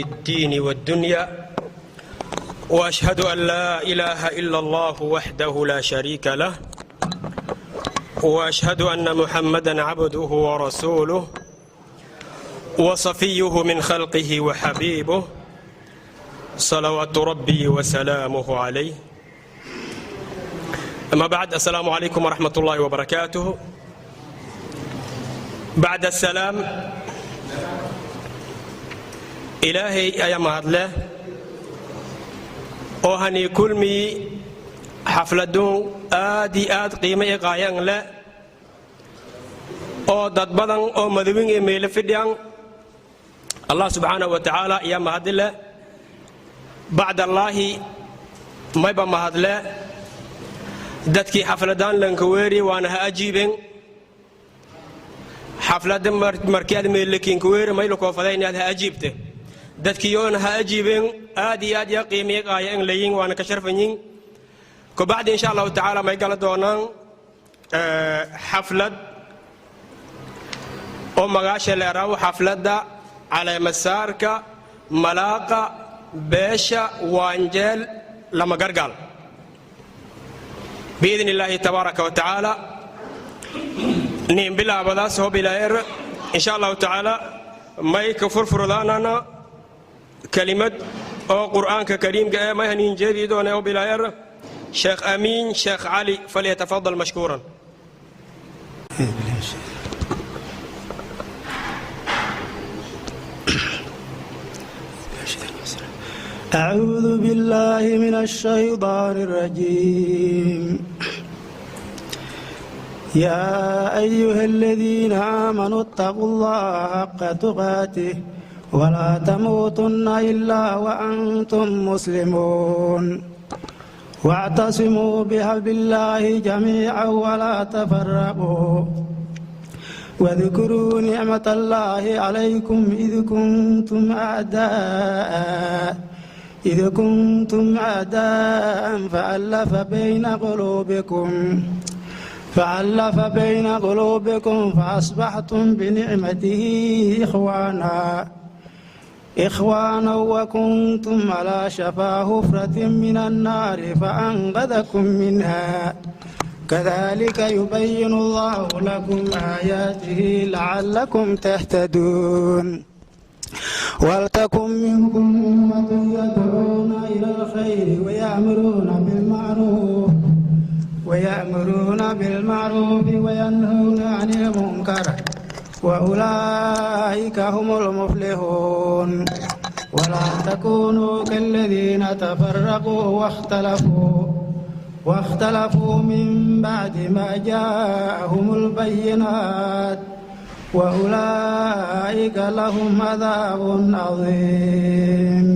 الدين والدنيا، واشهد ان لا اله الا الله وحده لا شريك له، واشهد ان محمدا عبده ورسوله وصفيه من خلقه وحبيبه، صلوات ربي وسلامه عليه. اما بعد، السلام عليكم ورحمه الله وبركاته. بعد السلام، Ilaahay ayaa mahadleh oo hanii kulmii xafladuun aad iyo aad qiimo i qaayan leh, oo dad badan oo madowin ee meelo fidhiyan. Allah subxaanahu wa tacaala ayaa mahadleh. Bacd allaahi, mayba mahadle dadkii xafladaan lankaweeri waana ha ajiiben. Xafladda markii aad meelakinkaweeri mayla koofaday inaad ha ajiibte. Dadkii yoona ha ajiibeen, aad iyo aad ya qiimiye qaaya in layin waana ka sharfanyin. Kabacdi, insha Allahu tacaala, may gala doonaan xaflad oo magaasha leeraaw xafladda caleemasaarka malaaqa beesha Waanjeel Lama Gargaal, biidni illaahi tabaaraka wa tacaala. Niin bilaabadaas hobilaer, insha Allahu tacaala, may ka furfurdaanana kelimad oo Qur'aanka Kariimka ee may haniin jeedi doona hobilaer Sheekh Amiin Sheekh Cali. Falyatafadal mashkuuran. أعوذ بالله من الشيطان الرجيم. يا أيها الذين آمنوا اتقوا الله حق تقاته ولا تموتن إلا وأنتم مسلمون. واعتصموا بحبل الله جميعا ولا تفرقوا، واذكروا نعمة الله عليكم إذ كنتم أعداء فألف بين قلوبكم فأصبحتم بنعمته إخوانا، وكنتم على شفا حفرة من النار فأنقذكم منها. كذلك يبين الله لكم آياته لعلكم تهتدون. ولتكن منكم أمة يدعون إلى الخير ويأمرون بالمعروف وينهون عن المنكر، وأولئك هم المفلحون. ولا تكونوا كالذين تفرقوا واختلفوا من بعد ما جاءهم البينات، وأولئك لهم عذاب عظيم.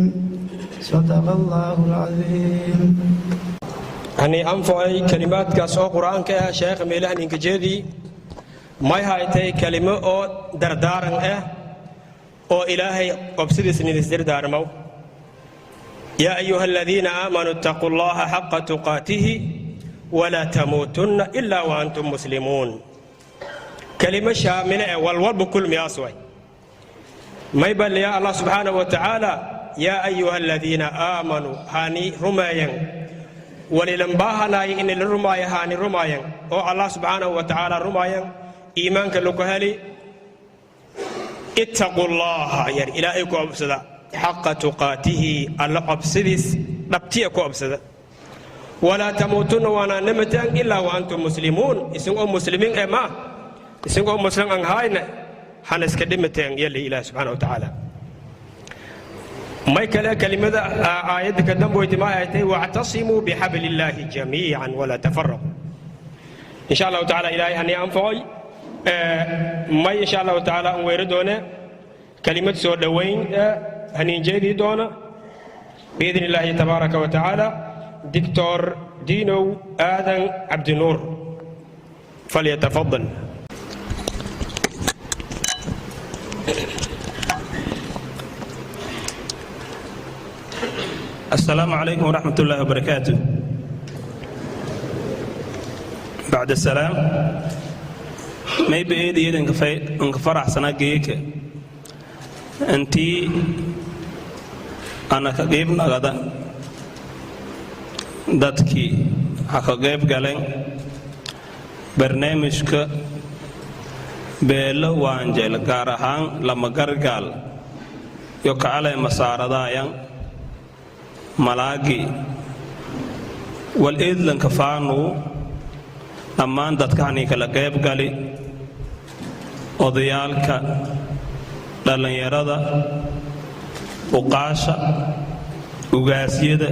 صدق الله العظيم. Hani anfacay kalimaadkaas oo Qur-aanka ah sheekha meelahan inkajeedii. May haytay kelimo oo dardaaran ah oo Ilaahay qobsidiis nidisdardaarmow. Yaa ayuha aladiina aamanuu ittaquu Allaha xaqa tuqaatihi walaa tamuutunna ilaa wa antum muslimuun. Kelimo shaamile eh, walwalba kulmiyaas way. May balliya Allah subxaanahu wa tacaala: yaa ayuha aladiina aamanuu, hani rumeeyan, walilanbaahanaayo in la rumaayo, haani rumaayan oo Allah subxaanahu wa tacaala rumaayan, iimaanka lagu heli, ittaquu Llaha, yar Ilaahay ku obsada, xaqa tuqaatihi, Alla cobsidiis dhabtiya ku obsada, walaa tamuutunna, waanaa namataan, ilaa wa antum muslimuun, isingoo muslimiin ee maa isingoo muslim an hayne hana iska dhimateen yali Ilaah subxaana wa tacaala. May kale kelimada aayadda ka damboyta ma ay tahay: wactasimuu bixabli illaahi jamiican walaa tafaraquu. Insha Allahu tacaala, Ilaahay hanii anfacay. May insha Allahu tacaala an weeri doone kelimad soo dhowayn haniinjeedii doona, biidni illaahi tabaaraka wa tacaala, Doctor Dinow Aadan Cabdinuur. Falyatafadal. السلام عليكم ورحمة الله وبركاته. بعد السلام، mayba eed iyada inka faraxsanaa geeka intii Ana ka qiib nagada dadkii ha ka qayb galeen barnaamijka beelo Waanjeel, gaar ahaan Lama Gargaal yo kacalay masaaradayan malaagi wal eedlanka faanuu. Dhammaan dadka hanii kala qayb gali, odayaalka, dhallinyarada, uqaasha, ugaasyada,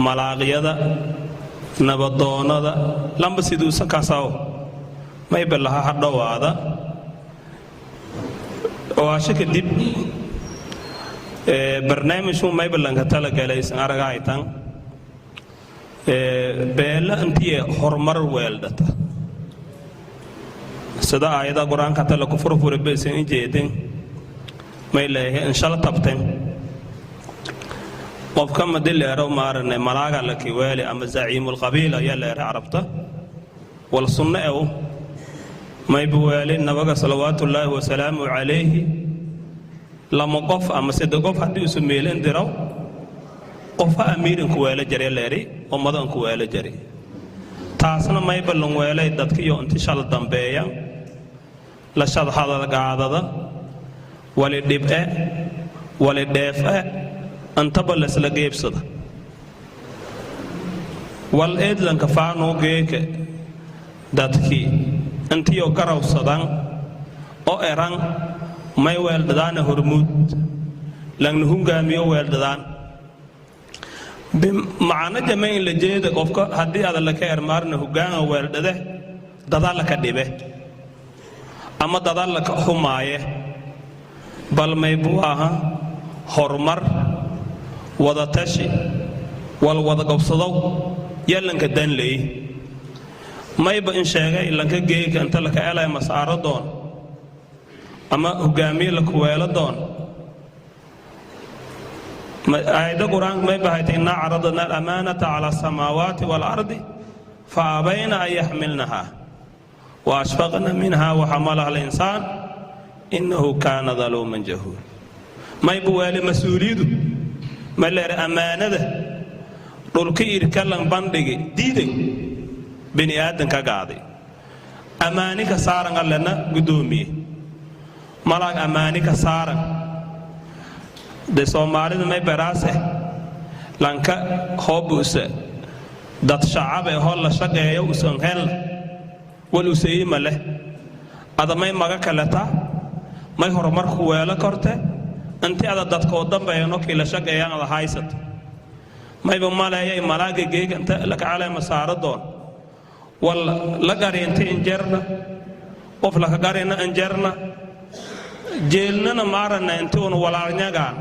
malaaqyada, nabadoonnada, lamba siduusan kasaw mayba laha ha dhowaada. Owaasho kadib, barnaamijku mayba lanka talagalay isan aragaytan beela intiye horumar weeldhata, sida aayada Qur-aanka tala ku furfura baysan injeedin. May leeyahay inshala tabten qofka madi leero maarane malaaga la kiweeli ama zaciimulqabiila ayaa leeray Carabta. Wal sunno ew mayba weeli nabaga salawaatullaahi wasalaamu calayhi lama qof ama saddex qof haddii isu meelin diro, qofa amiiranku weelo jare leeri, ummadanku weelo jare. Taasna mayba lan weelay dadka iyo inti shala dambeeya la shadhadalgaadada, wali dhib'e, wali dheef'e, intaba laysla geebsada. Wal eedlanka faanuu geeka dadkii intiyo garawsadan oo eran may weeldhadaana hormuud langna hungaamiyo weeldhadaan. Macano jama in la jeeda qofka haddii ada laka ermaarna hogaanga weeldhade, dadaalaka dhibe ama dadaalaka xumaaye, bal maybuu aha horumar, wadatashi, wal wada gobsadow yalanka danley. Mayba in sheegay lanka geeka inta laka elay masaaro doon ama hogaamiye la kuweelo doon. Aayadda Qur-aanka may bahaytay: "Innaa caradna alamaanata cala asamaawaati waalardi fa abayna an yaxmilnaha wa ashfaqna minha wa xamalaha alinsaan innahu kaana daluuman jahuul." Mayba waale mas-uuliyadu ma leere ammaanada dhulka irkalan bandhigi diiday bini aadanka gaaday ammaani ka saaran allena guddoomiye malaag ammaani ka saaran. De Soomaalida may baraase lanka hoobuuse dad shacab ee hoo la shaqeeyo usan helna wal usayima leh, adamay maga kaleta may horumarku weelo korte inti ada dadkoo dambeeyano kii la shaqeeyaan ada haysato. Mayba maleeyay malaaga geega inta lakacaleema saaro doon wal la gariinta injerna, qof laka garina injerna jeelnana maarana inti un walaalnyagaan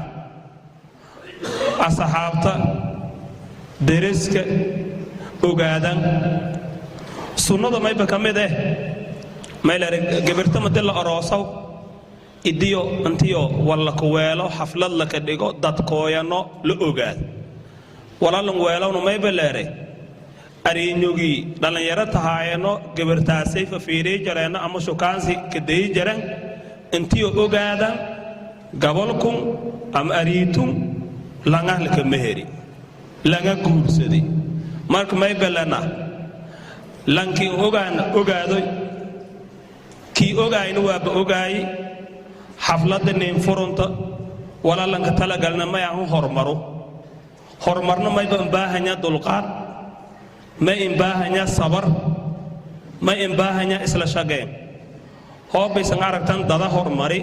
asxaabta deriska ogaadan. Sunnada mayba ka mid eh maylare gabirta madi la oroosaw idiyo intiyo walla ku weelo, xaflad laka dhigo, dadkooyano la ogaad walaalan weelowna. Mayba leere ariinyogii dhallinyaro tahaayano gabirtaasay fafiirii jareenno ama shukaansi kadayi jaren intiyo ogaadan gabolkun ama ariitun langa laka meheri langa guursaday. Marka maybelena lankii ogaana ogaadoy, kii ogaayna waaba ogaayi. Xafladda niin furunta walaa lanka talagalna may ahu hormaru. Horumarna mayba imbaahanya dulqaad, may imbaahanya sabar, may imbaahanya isla shaqeen. Hoobaysan aragtan dada hormari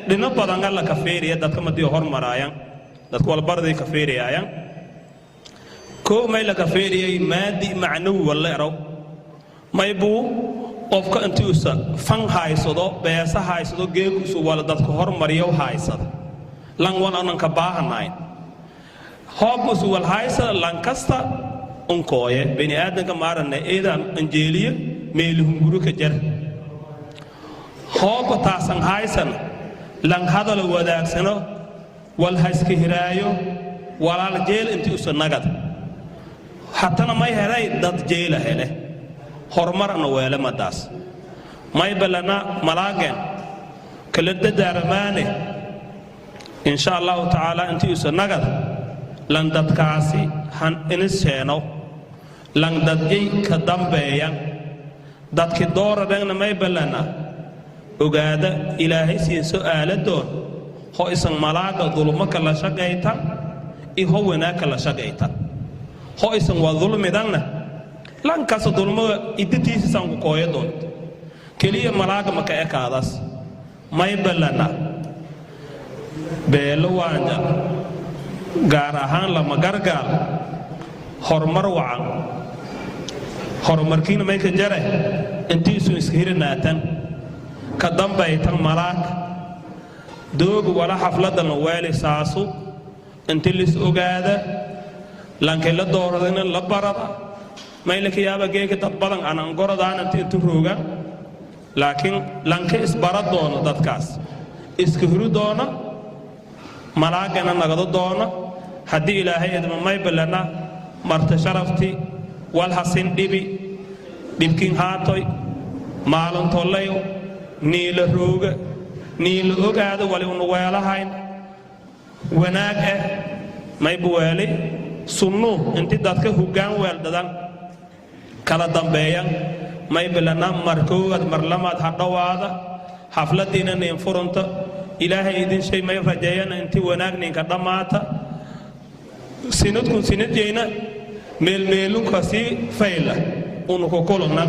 dhino badanga la kafeeriya dadka madiyo hormaraayan, dadka walbarday kafeeriyaayan. Koo may la kafeeriyay maadi macnawi walla erow may buu qofka intiusa fan haysado, beesa haysado, geekusu wala dadka hormariyo haysada lan wal ananka baahanayn. Hoobusu wal haysada lan kasta unkooye bani aadanka maarane eeda anjeeliye meelihunguru ka jar. Hooba taasan haysan lan hadalo wadaagsano wal hayska hiraayo walaal jeel intii usa nagad hatana may helay dad jeela hele horumarana weele madaas. May balana malaageen kala dadaaramaane. Insha Allahu tacaala, intiisu nagad lan dadkaasi han inisheeno, lan dadyay ka dambeeyan dadki dooradeenna may ballana ogaada. Ilaahay siin su'aala doon ho isan malaaga dulmo kala shaqaytan iyo ho wanaag kala shaqaytan. Ho isan waa dulmidanna, lankaas dulmada idatiisisan ku kooya doonto. Keliya malaaga maka ekaadaas. May ballana beelo waanja, gaar ahaan Lama Gargaal, horumar wacan. Horumarkiina may ka jare intiisu iska hirinaatan, ka dambaytan malaag dooga wala xafladan weeli saasu inti lis ogaada, lankay la dooradayna la barada. Maylaka yaaba geeka dad badan anan gorodaan inti intu rooga, laakiin lanka isbara doono, dadkaas iska huri doona, malaagana nagado doona haddii Ilaahay idma. May balana marta sharafti walhasin dhibi dhibkin haatoy maalintollayo niila rooga, niila ogaada wali unu weelahayn wanaag ah. Mayba weeli sunnuu inti dadka hoggaan weeldadan kala dambeeyan. May bilana mar koowaad, mar lamaad ha dhowaada xafladiina nin furunta. Ilaahay idin shay may rajeeyana inti wanaag ninka dhammaata, sinadkun sinadjeyna meelmeelunka sii fayla unu ku kulugna.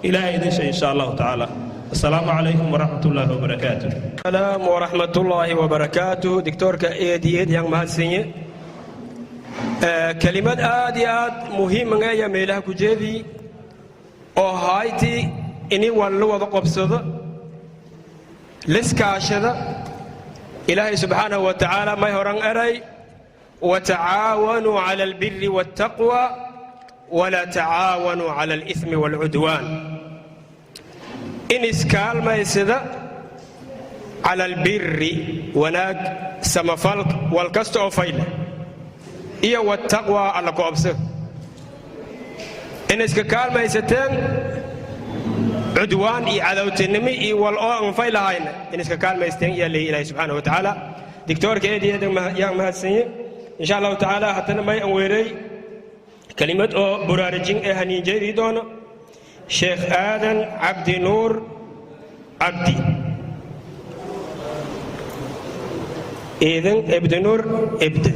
Ilaahay idin shay, insha Allahu tacaala. Assalaamu calaykum waraxmat ullaahi wabarakaatu. Salaam waraxmat ullaahi wabarakaatuh. Doctoorka eed iyo eed yaan mahadsanye. Kelimad aad iyo aad muhiiman ayaa meelaha ku jeedii oo hayti ini waan la wada qobsado, liskaashada. Ilaahay subxaanahu wa tacaala may horan eray: "Watacaawanuu cala albiri waاltaqwa walaa tacaawanuu cala alithmi waalcudwaan." In iskaalmaysada cala albiri, wanaag, samafal, wal kasta oo fayle, iyo wattaqwa, alla ku obso, in iska kaalmaysateen. Cudwaan iyo cadowtinimo iyo wal oo aan faylahayna in iska kaalmaysteen yaa leeyahy Ilahi subxaana wa tacaala. Doctoorka eed iyo eed yaan mahadsanye. Insha Allahu tacaala, haddana may an weeray kelimad oo buraarujin ee haniinjeedii doono Sheekh Aadan Cabdi Nuur Cabdi Iidan Ibdinuur Ibde.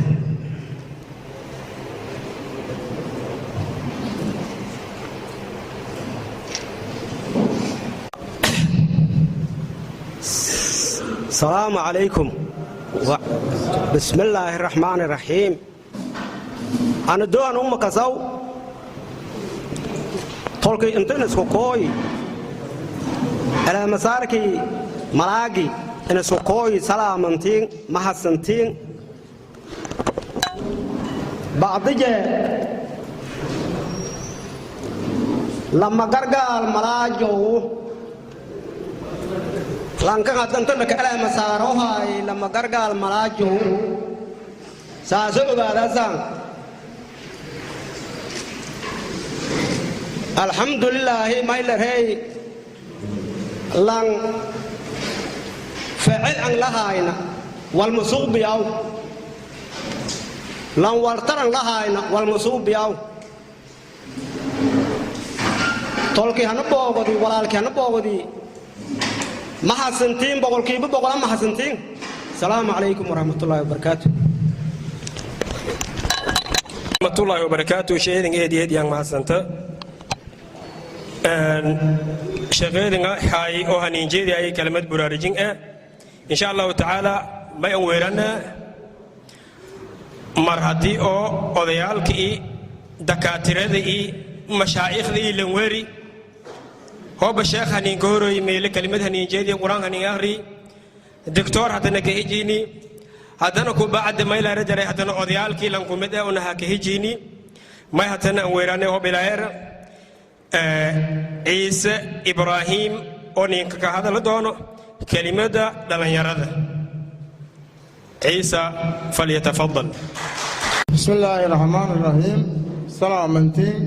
Asalaamu calaykum. Bismi illaahi raxmaani raxiim. Ana do'an uma kasaw tolkay inta inisku kooy, elemasaarkii malaagi inisku kooy, salaamantiin, mahadsantiin. Bacdije Lama Gargaal malaajow lankan haddantana ka elemasaarohay. Lama Gargaal malaajow saaso ogaadasaan. Alxamdulilaahi, maylarey lan ficil an lahayna walmasuubiyaw, lan waltaran lahayna walmasuubiyaw. Tolkii hana boogodi, walaalkii hana boogodi, ma xasantiin, 100% ma xasantiin. Asalaamu calaykum waraxmatullaahi wabarakaatu. Raxmatullaahi wabarakaatu. Sheedin eed eed yaan mahadsanta. Sheekheedinga xaay oo haniinjeedi ayay kelimad buraarujin ah. Insha Allahu tacaala, may an weerana mar haddii oo odayaalka iyo dakaatirada iyo mashaa'ikhda iyo lanweeri hooba sheekh haniinka horoy meele kelimad haniinjeedi, qur-aan haniin akhri, doctor haddana ka hijini, haddana kubacda maylaara jaray, haddana odayaalkii lankumid eh unaha ka hijini. May haddana an weeraanay hoob ilaaheer Ciise Ibraahim oo ninka ka hadala doono kelimada dhallinyarada. Ciisa, falyatafadal. Bismi illaahi raxmaan raxiim. Salaamantiin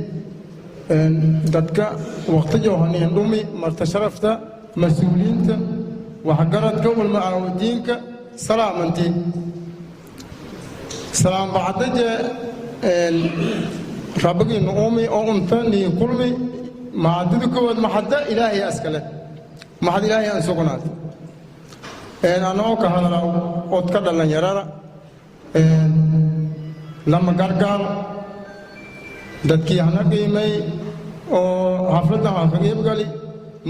dadka waqtijo haniin dhumi, marta sharafta, mas-uuliyiinta, waxgaradka, ulmacawdiinka. Salaamantiin. Salaam bacdaje, rabbigiinu uumi oo unta niin kulmi. Mahadida koowaad, maxadda Ilaahay askale, maxad Ilaahay aan sugnaatay. Anoo ka hadala odka dhallinyarada Lama Gargaar, dadkii hana qiimay oo xafladdan aan ka qeybgali,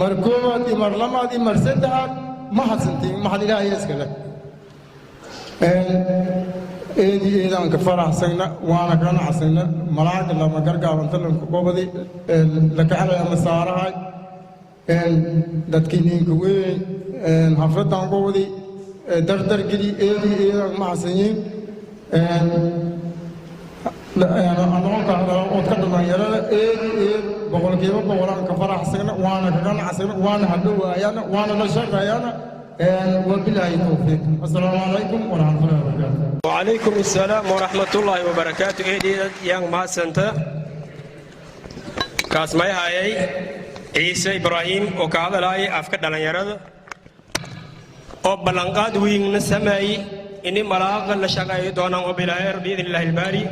mar koowaad iyo mar labaad iyo mar saddexaad ma hadsantiin. Maxad Ilaahay iskale. Eedii eedaan ka faraxsagna waana ka nacsagna malaaga Lama Gargaar inta lanka gobadi lakaxelay ama saarahay. Dadkii ninka weyn xafladdan gobadi dardargeli, eedii eedaan ma xasanyiin. Anoo ka hadala odka dhallinyarada, eedi eed 100% aan ka faraxsagna, waana ka ganacsagna, waana hadhowaayana, waana la shaqeeyana. Wabilaahi towfiiq. Assalaamu calaykum waraxmatullahi wabarakaatu. وعليكم السلام ورحمة الله وبركاته. إيدي yang mahadsanto. Kaas may hayay Ciise Ibraahim oo ka hadlaayay afka dhallinyarada oo ballanqaad weynna sameeyey ini malaaqa la shaqeeyo doonaan oo bilaaher biidn illaahi albaari.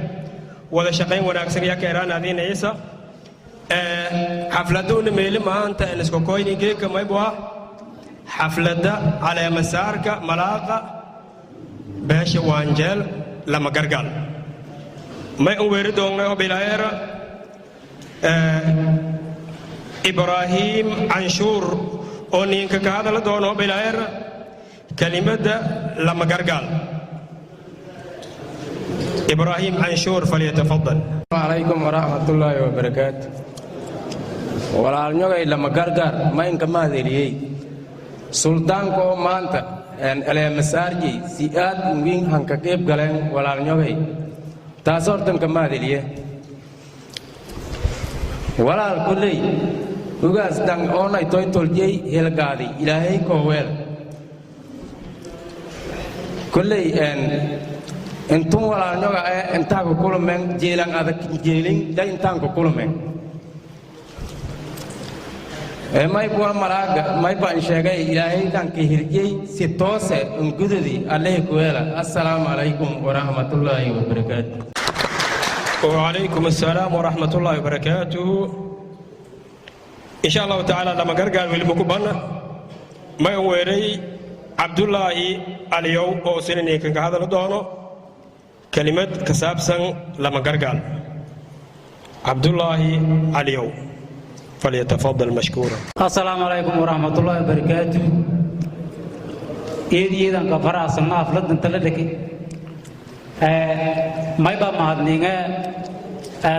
Wada shaqayn wanaagsan yaa ka eraan adiina Ciisa. Xafladuuna meeli maanta isku koyni geeka maybu ah xafladda caleemasaarka malaaqa beesha Waanjeel Lama Gargaal. May un weeri doonnay oo bilaayeera Ibraahim Canshuur oo ninka ka hadala doono bilaayeera kelimadda Lama Gargaal. Ibraahim Canshuur, falyatafadal. Calaykum waraxmatullaahi wabarakaatu. Walaalnyogay Lama Gargaar, maynka mahadceliyey suldaanka oo maanta eleemasaarjey si aad uwiin hanka qayb galeen. Walaalnyogay, taas hortanka mahadceliye. Walaal kolley ugaas dang oonay toytoljey helgaadi Ilaahay kooweel. Kolley intun walaalnyoga ee intaaku kulumeen jeelan adag jeelin day intaanku kulumeen. May buwa malaaga may baan sheegay Ilaahay danka hirjey si toose ungududi Allahi kuweela. Assalaamu calaykum waraxmatullaahi wabarakaatu. وعليكم السلام ورحمة الله وبركاته. إن شاء الله تعالى لما قرقال ولمكبنا ما ويري عبد الله اليوم أو سنني كان هذا دونو كلمة كسابسا لما قرقال. عبد الله اليوم، فليتفضل مشكورا. Asalaamu calaykum waraxmatullaahi wabarakaatu. Eed iidan ka faraxsanna xafladan tala dheki. Mayba mahadninge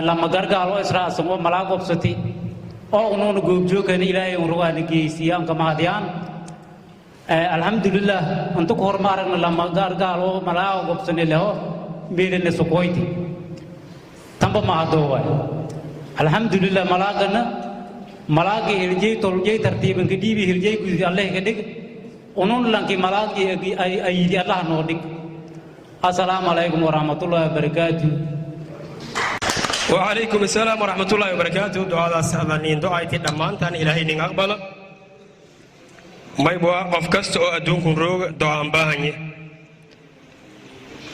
Lama Gargaal oo israacsan oo malaag obsati oo unuuna goobjoogana Ilaahay un rugaana geysiiyaan ka mahadiyaan. Alxamdulilah, inta ku horma aragna Lama Gargaal oo malaag obsani leho meelina sukoyti tamba mahadoo waay. Alxamdulilah, malaagana malaagi hirjey toljey tartiibanka dhiibi hirjey gudi Allah ka dhig. Unun lanki malaagi ayidi Allah noo dhig. Assalaamu calaykum waraxmatullaahi wabarakaatu. وعليكم السلام ورحمة الله وبركاته. دعاء سألنين دعايتي دمانتان إلهي نين أقبل. Maybua qof kasta oo adduunkun rooga ducaan baahanye.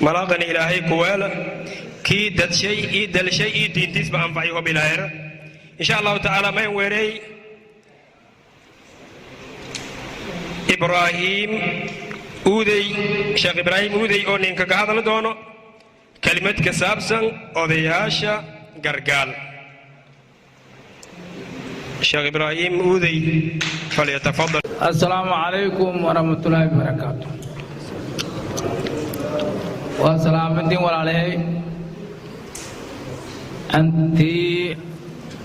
Malaaqani Ilaahay kuweela kii dadshay ii dalshay ii diintiisba anfacay oo bilaayara. Insha Allahu tacaala mayn weerey Ibraahim Uudey, Sheekh Ibraahim Uudey oo ninka ka hadli doono kelimad ka saabsan odayaasha Gargaal. Sheekh Ibraahim Uudey, falyatafadal. Assalaamu calaykum waraxmatullaahi wabarakaatu. Waa salaamadin walaalahay antii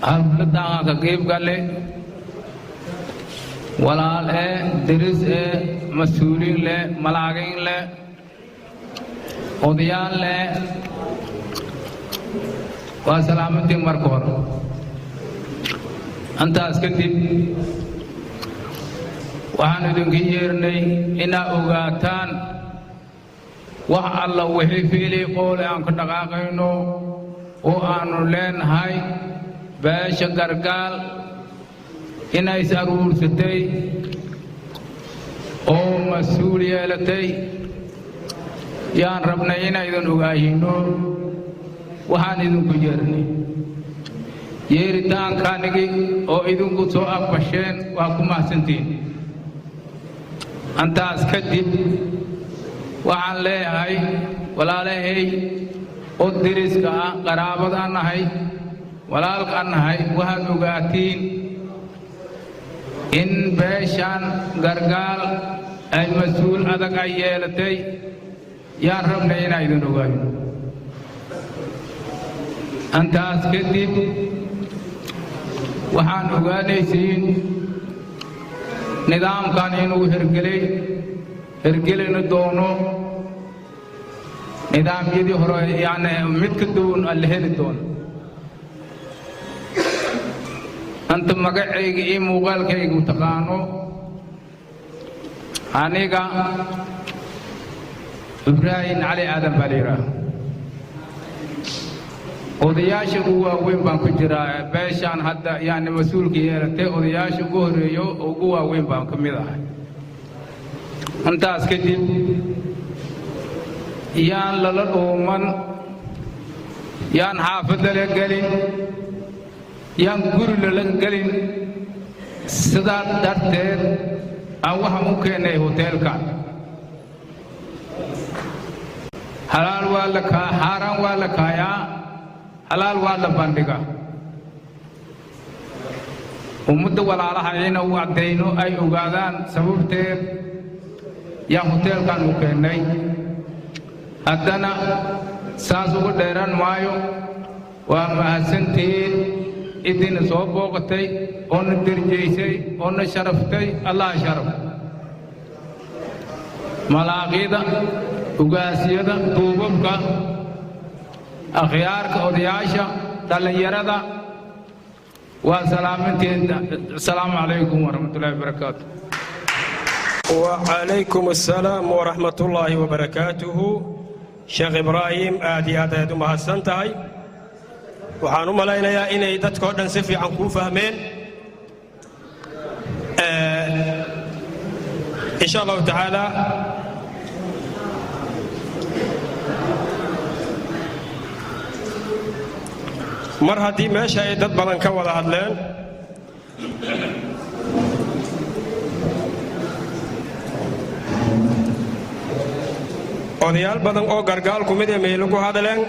xafladan ka qayb gale, walaal ee deris ee mas-uuliin leh, malaagiin leh, odayaal leh, waa salaamadin marka hore. Intaas kadib waxaan idinka yeernay inaa ogaataan wax alla wixii fiilii qoole aan ku dhaqaaqayno oo aannu leenahay beesha Gargaal inay is aruursatay oo mas-uul yeelatay. Yaan rabnay inaydan ogaahino waxaan idinku yeernay. Yeeritaankaanigi oo idinku soo aqbasheen waa ku mahadsantihiin. Antaas kadib waxaan leeyahay walaalahay oo deriska ah, qaraabad aan nahay, walaalka aan nahay, waxaad ogaatiin in beeshaan Gargaal ay mas-uul adag ay yeelatay. Yaan rabnay inaa idin ogaahino. Antaas kadib waxaan ogaanaysiin nidaamkan inuu hergelay, hergelina doono. Nidaamyadii hore yani mid ka duwan la heli doono. Anta magacayga iyo muuqaalkaygu taqaano, aniga Ibraahim Cali Aadan baa la yidhaaha. Odayaasha ugu waaweyn baan ku jiraa beeshaan hadda yani mas-uulka yeelatay. Odayaasha ugu horreeyo oo ugu waaweyn baan ka mid ahay. Intaas kadib yaan lala dhuuman, yaan xaafad lala gelin, yaan guri lala gelin. Sidaa darteed aan waxaan u keennay hoteelkan. Halaal waa la kaa, xaaraan waa la kaayaa, halaal waa la bandhigaa. Ummadda walaalaha ina u caddayno ay ogaadaan sababteed yaan hoteelkan u keennay. Haddana saas uga dheeran maayo. Waa mahadsantihiin ciddina soo booqatay oo na derjaysay oo na sharaftay. Allaha sharaf malaaqida, ugaasyada, duubabka, akhyaarka, odayaasha, dhallinyarada, waa salaamintiin. Asalaamu calaykum waraxmatullahi wabarakaatu. وعليكم السلام ورحمة الله وبركاته. Sheekh Ibraahim, aad iyo aad ayaad u mahadsan tahay. Waxaan u malaynayaa inay dadkao dhan si fiican kuu fahmeen. Insha Allahu tacaala, mar haddii meesha ay dad badan ka wada hadleen, odayaal badan oo Gargaalku mid ee meelo ku hadleen,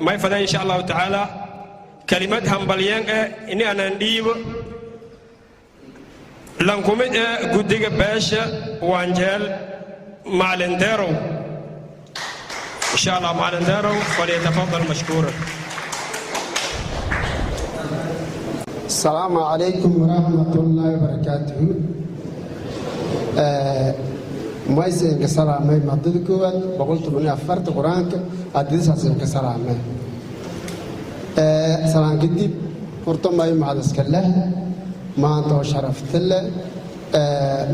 may fadeen insha Allahu tacaala kelimad hambalyeen eh ini aanan dhiibo lankumid ee guddiga beesha Waanjeel, Macalin Deerow. Insha Allah, Macalin Deerow falyatafadal mashkuuran. السلام عليكم ورحمة الله وبركاته. Maysinka salaamay madada koowaad 114-ta Qur-aanka adidisaasinka salaamay. Salaan kadib, horta may mahad iska leh maanta oo sharafta leh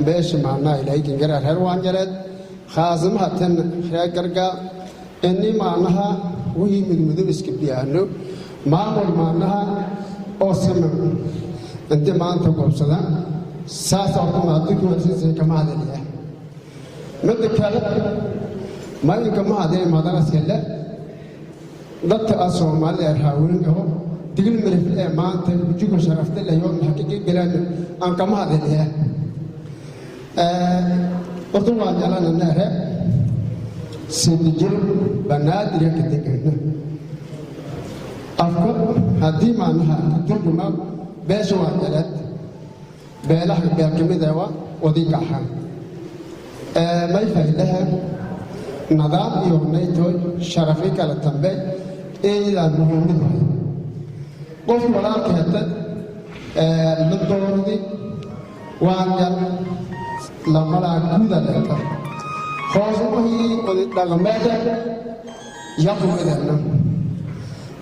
beesha macnaha Ilaahay gangara reer Waanjaleed, khaasamaha tan reer Gargaa, ini macnaha wixii midmudub iska biyaano maamul macnaha oo siman inti maanta goobsadaan. Saas horta mahadda koowaad siisay kama hadaliya. Midda kale mayinka ma hadee madanaskale dadka ah Soomaalida ee raaweyn aho Digil Mirifle ee maanta ujiga sharafta leh yoo maxaa ka galaan aan kama hadaliya. Horta waan jeclana neere sidijir Banaadir ka degana afka haddii macnaha ka turjuma beesha waa jeleed beelaha beel ka mid ah waa wadiga ahaan may faylaha nidaam iyo naytoy sharafi kala dambe eedaa muhiimad waay. Qof walaalka heta la doordi waan lamalaa guda leeta hoos wixii oday dhaqameeda yaqumideena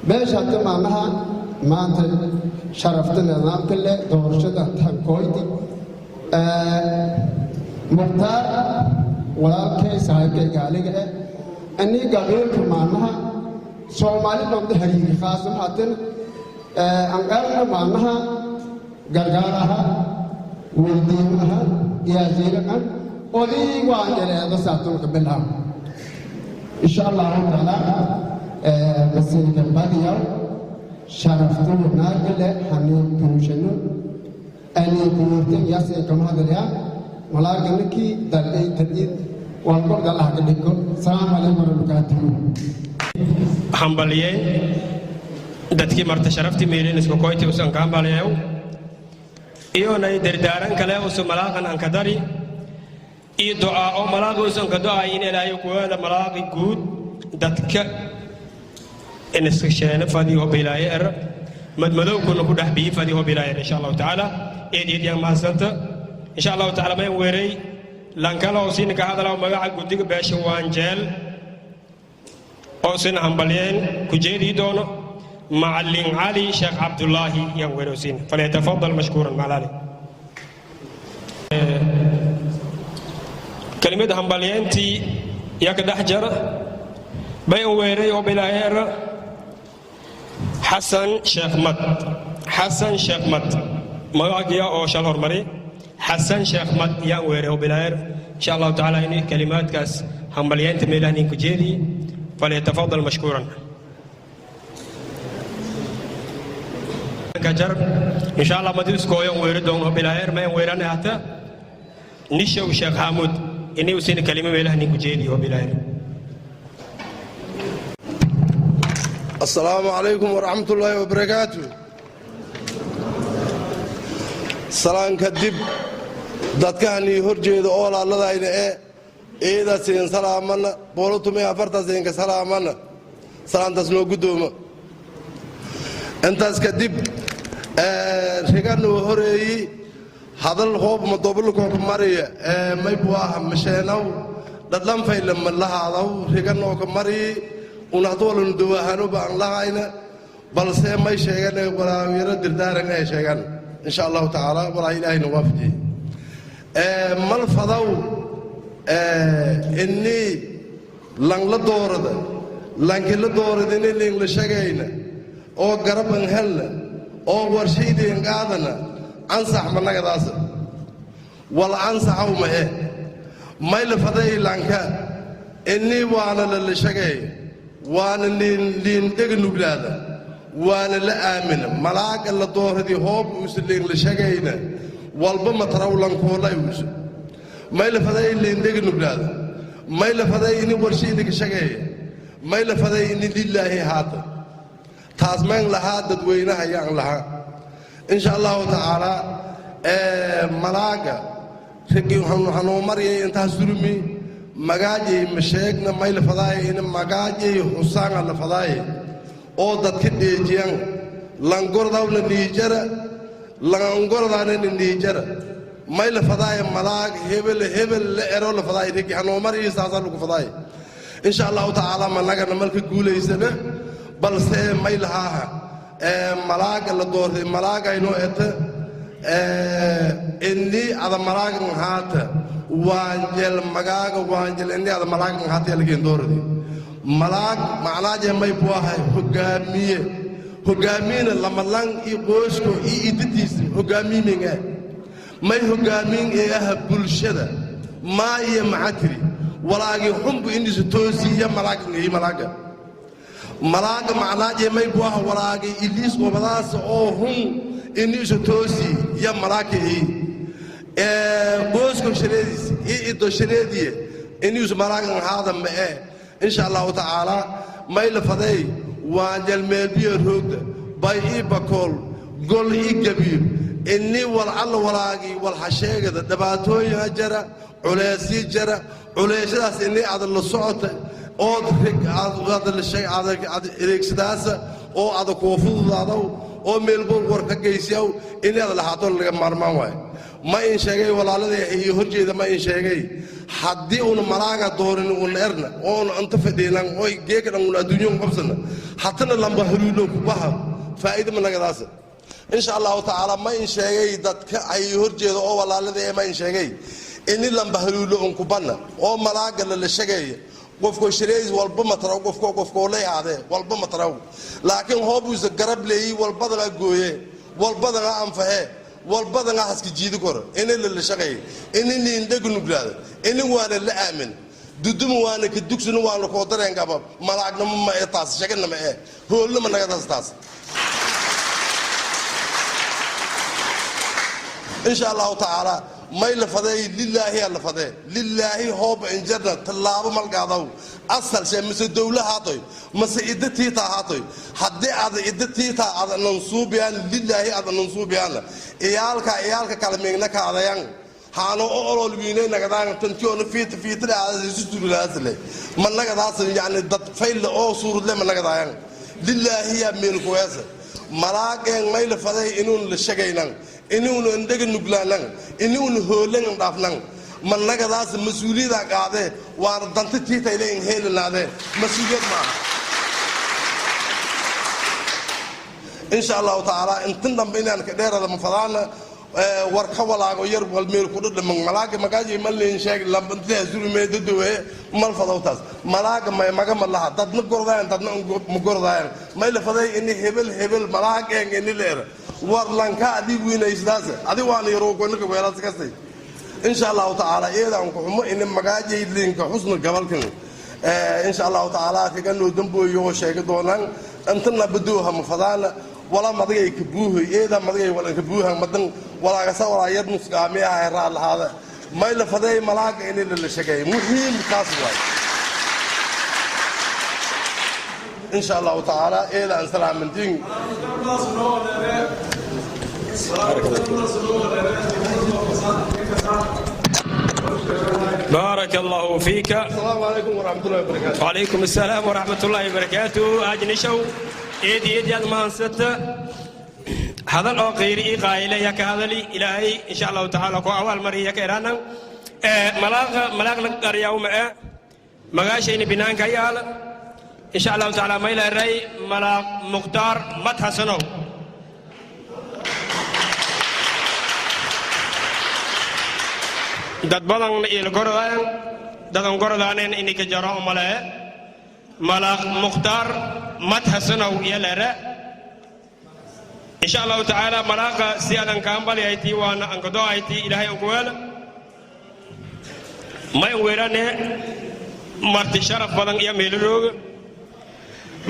beesha hata macnaha maanta sharafta nidaamka leh doorashada tankooyti Mukhtaar walaalkay saaxiibkay gaaliga eh inii gabiilka macnaha Soomaali dhamda hariiri khaasam haatan anqaarna macnaha Gargaar aha, weydiin aha, giyaasiiran oday waan jaleedo saatunka bilaab. Insha Allahu tacaala masiiga badiyaw sharafta wanaagale hanii tuushano ani kuurtin yasay kama hadalaya malaaga ninkii dalay tadid walbo galaha ka dhigo. Asalaamu calaykum warahmatullahi. Hambaliyeen dadkii marta sharafti meelin isku koyti usan ka hambaliyew iyonay dardaaran kale usu malaaqan anka dari iyo ducaa oo malaaqi usan ka ducay in Ilaahay kuweela malaaqi guud dadka in iska sheene fadi oo bilaaye er madmadowkuna ku dhex biyi fadi oo bilaaye er, insha Allahu tacaala. Eed eed yaan mahadsanta. Insha Allahu tacaala mayan weeray lankala oo siina ka hadalaa magaca guddiga beesha Waanjeel oo sina hambalyeen ku jeedii doono Macallin Cali Sheekh Cabdulaahi yaan weerowsiina. Falyatafadal mashkuuran macalali. Kelimada hambalyeentii yaa ka dhex jara bayan weeray oo bilaayeera Xasan Sheekh Mad, Xasan Sheekh Mad magaciya oo shal hormari Xasan Sheekh Mad yaan weeray oo bilaayeer, insha Allahu tacaala, in kelimaadkaas hambalyeenta meelaha ninku jeediyi. Falyatafadal mashkuuran jar. Insha Allah madi iskooyan weeri doon oo bilaayeer mayan weerane hata Nishow Sheekh Xaamuud inay usina kelimo meelaha ninku jeediyo oo bilaayeer. Asalaamu calaykum waraxmatullaahi wabarakaatu. Salaan kadib, dadkahanii hor jeeda oo laalladayna ee eedasiin salaamana boolotumay afartasiinka salaamana salaantaas noo guddooma. Intaas kadib, riganuu horeeyi hadal hoob madoobalkooka mariya maybu ah masheenaw dhadhanfayla malahaadaw riganooka mariyi unahduwalanu dawahanoba aan lahayna, balse may sheegane walaawiro dirdaaran ay sheegan, insha Allahu tacaala, walaa Ilaahayna waafajiyey. Mal fadaw innii langla doorada lankila dooradini liingla shagayna oo garaban helna oo warshaydiin qaadana ansax managadaasa wal ansaxaw mahe. Mayla faday lanka innii waana lala shagay waana liindhega nuglaada waana la aamina malaaga la dooradii hoob uusa liingla shagayna walba mataraw lankoolay uusa. Mayla faday liindhega nuglaada, mayla faday ini warshaydiga shageeya, mayla faday ini lilaahi haata. Taas mayn lahaa dadweynaha yaan lahaa, insha Allahu tacaala. Malaaga ragii hanuu maryay intaas durmi magaajay ma sheegna mayla fadaaye in magaajay xusaanga la fadaaye oo dadka dheejiyan langordawna niijara langordaanana niijara mayla fadaaye malaag hebel hebel la ero la fadaaye ragii hanuu maryay saasaa lagu fadaaye, insha Allahu tacaala. Managana malka guulaysana, balse may lahaaha malaaga la doortay malaagaynoo eta inni ada malaagan haata Waanjel magaaga Waanjel inni ada malaagan haata yalakeen dooradi. Malaag macnaaje may buu ahay hogaamiye, hogaamiyena lamalang iyo qoysko iyo idadiisa hogaamiyiminga may hogaamin ee aha bulshada maa iyo maxaa tiri walaagii xunbu indiisu toosiiya malaagangay malaaga malaaga macnaaje may buu aha walaagii iliis wabadaasa oo hun iniisu toosi ya malaakii qoysko shareediis iyo ido shareediye iniisu malaagan haada ma'e, insha Allahu tacaala. Mayla faday Waanjel meelbiyo roogda bay ii bakool gol ii gabiib inni wal alla walaagii wal hasheegada dhibaatooyina jara culeysii jara culeysyadaas inni aad la socota ood aad adeegsadaasa oo ada kuwa fududaadaw oo meelbool war ka geysiyaw inni aad lahaato laga maarmaan waayo. Ma in sheegay walaaladii iyo horjeeda, ma in sheegay haddii uuna malaaga doorin uuna erna oona inta fadhiinan oo geeka dhan uuna adduunyo qabsana hatana lamba haluulo kubaha faa'iido ma nagadaasa, insha Allahu tacaala. Ma in sheegay dadka ay horjeeda oo walaaladii, ma in sheegay ini lamba haluulo un kubanna oo malaaga la sheegaya qofko shareys walba mataraw qofko qofko la yaade walba mataraw, laakiin hoobuusa garab leeyi walbadana gooye walbadana anfaxe walbadana haska jiidi koro ini la shaqeey ini liindhegu nuglaada ini waana la aamin. Duduma waana ka dugsina, waana koo dareen qaba. Malaagnimo ma ee taas, shagana ma ee, hoolna ma nagadaas taas. Insha Allahu tacaala, may la fadee? Lilaahi la fadee, lilaahi hooba injarna tallaabo malgaadaw asal shee mise dowla haatoy mase idda tiita haatoy. Haddii aada idda tiita ada nansuubiyaan, lilaahi ada nansuubiyaanna, iyaalka iyaalka kala miigna kaadayan haano o olol wiinay nagadaan tantiyoona fiita fiitada aada isu surulaasle ma nagadaas. Yacni dad faylla oo suurudle ma nagadaayan. Lilaahiya meelkuweesa malaageen may la faday inuun la shagaynan, inuuna indhaga nuglaanan, inuuna hoolan dhaafnan ma nagadaas. Mas-uuliyada qaadee waana danta tiitayla in heelanaadee, mas-uuliyad maaha. Insha Allahu tacaala, intan dambe inaan ka dheerada ma fadaana. War ka walaago yar wal meel ku dhadhaman malaaga magaaji malin sheeg lambantiha surumee dadowe mal fadowtaas malaaga may maga ma laha. Dadna gordaayan, dadna ma gordaayan. May la faday ini hebel hebel malaag een ini leer war lanka adi wiinaysdaas adi waana yaroogonika weelaas kastay. Insha Allahu tacaala, iyadaan ku xumo ini magaajaylinka xusna gabalkan. Insha Allahu tacaala, kaga noo dambooyo oo sheegi doonaan intana badooha ma fadaana. Wala madagay ka buuhoy eeda madagay walan ka buuhan madan walaagasa walaa yar nusqaami ah raad lahaada. May la faday malaaga ini la sheegay, muhiim kaas waay. Insha Allahu tacaala, eeda aan salaamantiin. بارك الله فيك. السلام عليكم ورحمة الله وبركاته. وعليكم السلام ورحمة الله وبركاته. أجنشو إيدي إيدي أدمان ستة هذا الأو غير إيقايلة يك هذا لي إلهي إن شاء الله تعالى كو أول مرة يك إيرانا ملاغ ملاغ لقر يوم مغاشين بنان كيال. إن شاء الله تعالى، ميلا الرأي ملاغ مختار متحسنو. Dad badan il gorodaan, dadan gorodaanen ini ka jaro male. Malaaq Mukhtaar Madhasanow iyo lere. Insha Allahu tacaala, malaaqa si adan kaambali ayti waana ankado ayti Ilaahay ankuweel. May weerane marti sharaf badan iyo meelorooga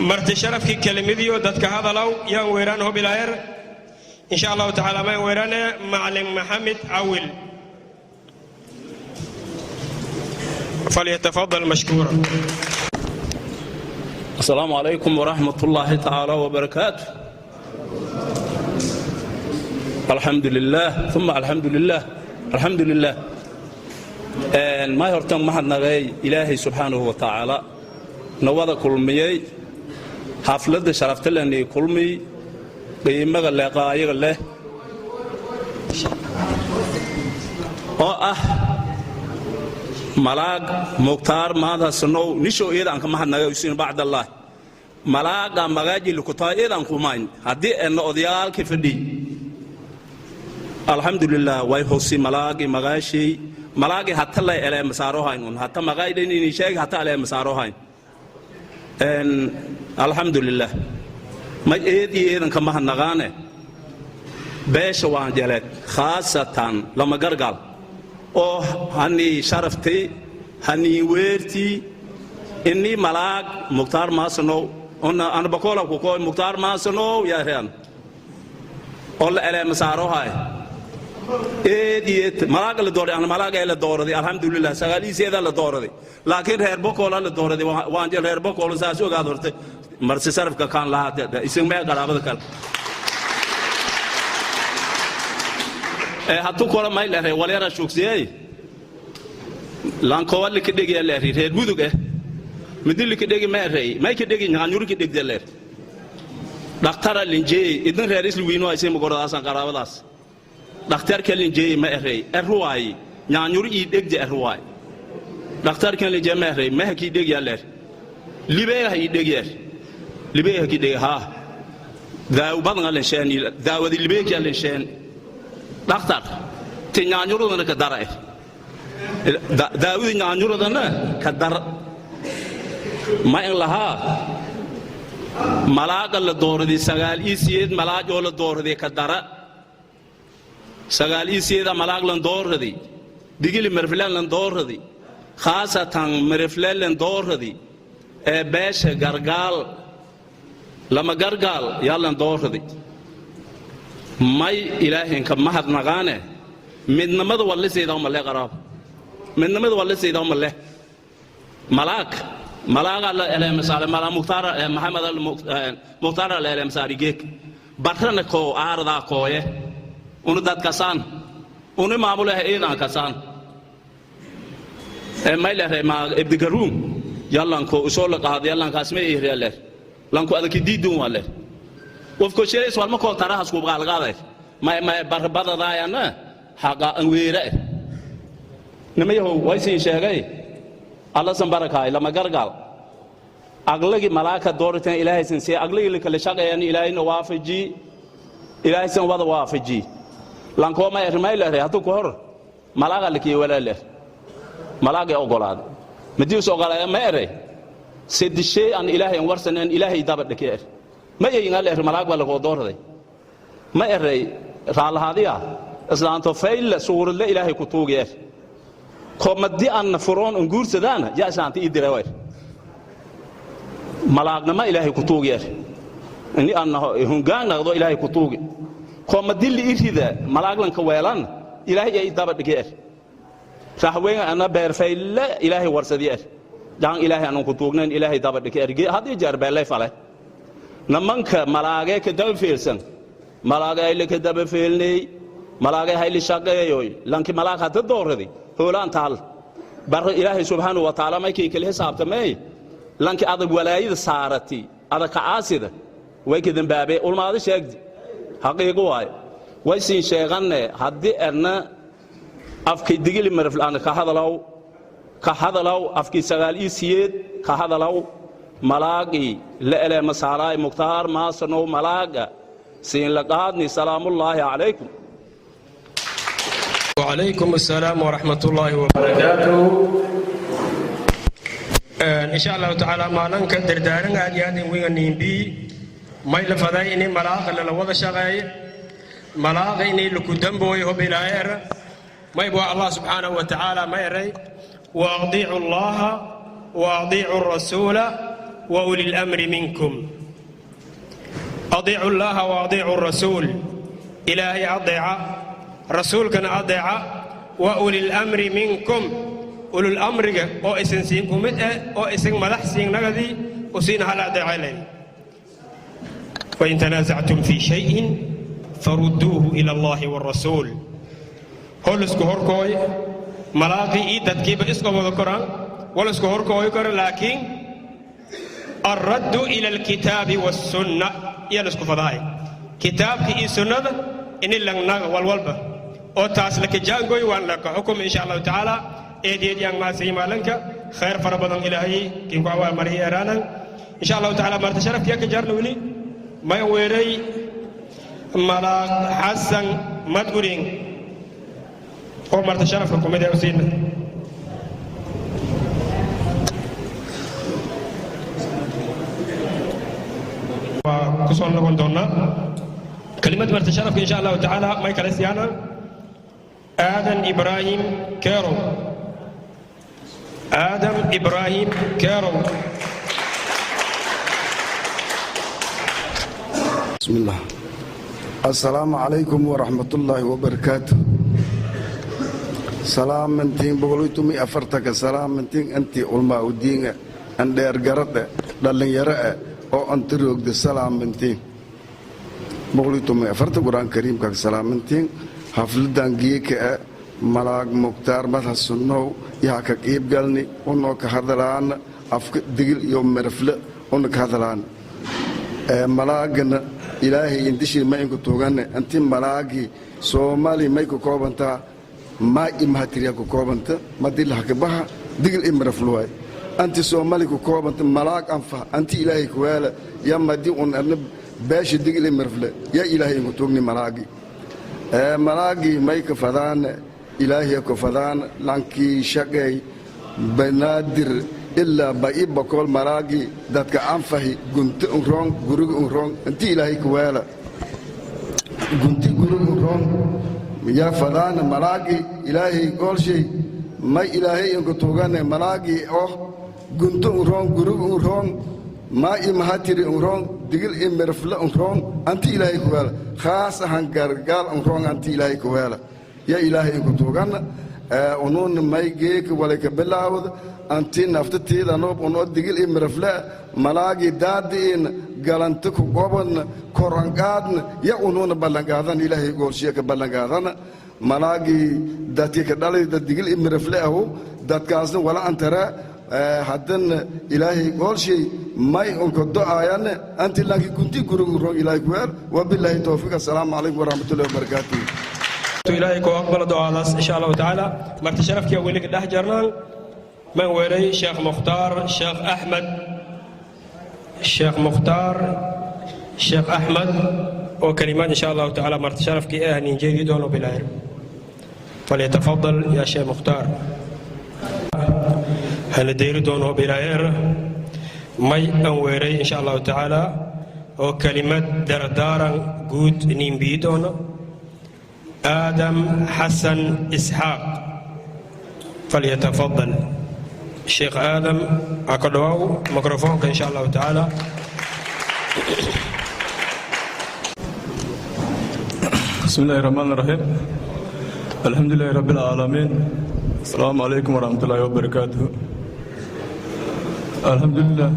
marti sharafkii kelimadiyo dadka hadalaw yaan weeraan hobilaayer. Insha Allahu tacaala, may weerane Macalin Maxamed Cawil, فليتفضل مشكورا. السلام عليكم ورحمة الله تعالى وبركاته. الحمد لله ثم الحمد لله، الحمد لله. ما hortan mahadnaqay Ilaahay subxaanahu wa tacaala nawada kulmiyey xafladda sharafta leh kulmiy qiimaga leeqaayaga leh oo ah malaag Mukhtaar Maadhasanow Nisho. Iyada aan ka mahadnagay usin bacdallah malaaga magaaji lukutaa iyada aan kumayn haddii ena odayaalkii fadhiy. Alxamdulilah, way hosi malaagi magaashay malaagi hata lay ele masaarohayn un hata magaydhan ini sheeg hata ele masaarohayn. Alxamdulilah, ma eed iyo eedan ka mahadnaqaane beesha waan jeleed, khaasatan lama gargaal oo hanii sharaftay hanii weertii inni malaag Mukhtaar Maasanow ana bakola kukoy Mukhtaar Maasanow yaareen oo la ele masaarohay eed iyo malaaga la dooray. Ana malaaga la dooraday, alxamdulilah, sagaaliiseeda la dooraday, laakiin reer Bokola la dooraday. Waan jel reer Bokolo saas ogaad hortay marse sarafka kaan lahaa isin mee qaraabada kale hadduu kora may leeray walyara shugsiyey lankowali ka dhegiya leeri reer Mudug midi lika dhegi ma erey may ka dhegi nyaanyuri ka dhegde leer dhakhtara linjeey idin reer isli wiino ay magordaasan qaraabadaas dhakhtarka linjeey ma erey erruwaay nyaanyuri ii dhegde erruwaay dhakhtarkan linjeey ma erey ma ki dhegya leer libeeha ii dhegyeer libeeha ki dheg ha daaw badan linsheen daawadi libeeha linsheen dhakhtar ti nyaanyurudana ka dara daawadi nyaanyurudana ka dar. Ma in lahaa malaaga la dooraday 98 malaag oo la dooraday ka dara 98 malaag lan dooraday Digili Marfilaan lan dooraday. Khaasatan Miriflelen dooradi ee beesha Gargaal, lama Gargaal yaalan dooradi. May Ilaahinka mahadnaqaane midnimada wallisaydaa male qaraab, midnimada wallisaydaa male. Malaag malaaga la eleemasaare, malaa Mukhtaar Maxamed Mukhtaar la eleemasaari geek barrana koo aaradaa kooye unu dadkasaan unu maamulaha iidan kasaan maylere ma Ibdigaruum yallanko usoo la qaado yallankaas ma ihreler lanku adaki diidun waler qofko sheeys walma koo tarahas ku qaalqaaday may may barbadadaayana haqa an weere. Nimayahow, waysiin sheegay Alla san barakaay. Lama Gargaal aqlagii malaaka dooritan Ilaahaysan see aqlagii la kala shaqeeyaan, Ilaahayna waafaji, Ilaahaysan wada waafaji. Lankooma ermaylere hadduu ku hor malaaga lakii walaaler malaagay ogolaaday madius ogolaaya ma eray sedishey aan Ilaahay an warsanen Ilaahay daba dhake er ma eyingal er malaag baa lagoo dooraday ma eray raalahaadiya islaanto faylla suuradle Ilaahay ku tuugi er ko madi anna furoon an guursadaana yaa islaanta ii dira er malaagnama Ilaahay ku tuugi er ini anna hungaan naqdo Ilaahay ku tuugi ko madi li i rida malaaglanka weelan Ilaahay yaa ii daba dhige er raxweyn ana beerfaylle Ilaahay warsadi er jaan Ilaahay anan ku tuugnayn Ilaahay daba dhige er haddii jeer beellay fale. Nimanka malaagee ka daba fiirsan, malaagee hayli ka daba fiilnay, malaagee hayli shaqeeyoy. Lanki malaag hadda dooradi hoolaan taal barro Ilaahay subxaanahu wa tacaala maykii kala xisaabtamey lanki adag walaayada saarati adag kacaasida way ka dambaabee ulmaado sheegdi xaqiiqo waayo. Way siin sheeganne haddii erna afkay Digili Mariflaan ka hadalow, ka hadalow afkii sagaal iyo siyeed ka hadalow malaagii la ele masaaraay Mukhtaar Maasanow malaaga siin la qaadni. Salaamullaahi calaykum. وعليكم السلام ورحمة الله وبركاته. إن شاء الله تعالى maalanka dardaaran aad iyo aad in wiga niimbi may la faday ini malaaqa lala wada shaqeeye, malaaqa inay laku dambooyo hob Ilaahay era may bua Allah subxaanahu wa tacaala ma eray: وأطيعوا الله وأطيعوا الرسول وأولي الأمر منكم. أطيعوا الله وأطيعوا الرسول، إلهي أطيع، rasuulkana adeeca, وأولي الأمر منكم, ulul amriga oo isin siin ku mid eh oo isin madax siinnagadii usiina hala adeecay leh. وإن تنازعتم في شيء فردوه إلى الله والرسول. Hol isku horkooy malaaqii ii dadkiiba iska wada koraan wal isku horkooy karo, laakiin الرد إلى الكتاب والسنة iyo la isku fadaay kitaabka iyo sunnada ini langnaga walwalba oo taas laka jaangoy waan laka xukum insha Allahu tacaala. Eedeed yaan maasay maalanka khayr fara badan Ilaahay kiin ku awaal mariya eraanan insha Allahu tacaala. Marta sharafkiya ka jaarna weli may weeray Malaaq Xasan Madgurin oo marta sharafka kumid ee usiina. Waa kusoo noqon doonaa kelimad marta sharafka insha Allahu tacaala. May kale siyaana Aadan Ibraahim Kerow, Aadam Ibraahim Kerow. بسم الله، السلام عليكم ورحمة الله وبركاته. Salaamantiin 114-ka, salaamantiin intii culmaa udiinga andheergarada dhallinyaro ah oo anta roogda, salaamantiin 114 Qur-aan kariimka salaamantiin. Xafladan geeka ah Malaag Mukhtaar Madhasunnow yaa ka qiibgalni unoo ka hadalaana afka Digil iyo Mirifle una ka hadalaana malaagana Ilaahay indishii ma inku tuugane inti malaagii Soomaali may ku koobantaa maa i mahatiriya ku koobanta madilahakabaha Digil i Mirifluwaay anti Soomaali ku koobanta malaag anfa anti Ilaahay kuwaala ya madi un arna beesha Digil i Mirifle ya Ilaahay inku tuugni malaagi. Malaagii may ka fadaane Ilaahay ku fadaan lankii shaqeey Banaadir ilaa ba-i bokool malaagii dadka anfahi gunti unroon guriga unroon inti Ilaahay kuwaala gunti guriga unroon yaa fadaana malaagi Ilaahay goolshay. May Ilaahay inku tuugane malaagii oo gunto unroon, gurug unroon, maa i mahatiri unroon, Digil i Mirifle unroon, anti Ilaahay kuweela, khaas ahan Gargaal unroon, anti Ilaahay kuweela ya Ilaahay inku tuugana. Unuuna may geeka walay ka bilaawda anti naftatiida noob unoo Digil i Mirifle malaagii daadi'in galanta ku gobadna koranqaadna ya unuuna ballanqaadan, Ilaahay goolshiya ka ballanqaadana. Malaagii dadkii ka dhalay dad Digil i Mirifle ahu, dadkaasna wala antara. Haddana Ilaahay goolshay may unka do'aayane anti lanki gunti gurugu rong Ilaahay kuweel. Wabilaahi towfiiq. Assalaamu calaykum waraxmatullahi wabarakaatuh. Ilaahay ku aqbalo ducadaas, insha Allahu tacaala. Marti sharafkiya weli ka dhex jarnaan. Man weeray Sheekh Mukhtaar Sheekh Axmed, Sheekh Mukhtaar Sheekh Axmed oo kalimaad insha Allahu tacaala marti sharafkii ah ninjeedi doono bilaahir. فليتفضل يا شيخ مختار. Hana deyri doono bilaahir. May an weeray insha Allahu tacaala oo kelimad dardaaran guud niinbiyi doono Aadam Xasan Isxaaq. فليتفضل Sheekh Aadam, ha ka dhawaaw mikrofoonka insha Allahu tacaala. بسم الله الرحمن الرحيم، الحمد لله رب العالمين، السلام عليكم ورحمة الله وبركاته. الحمد لله،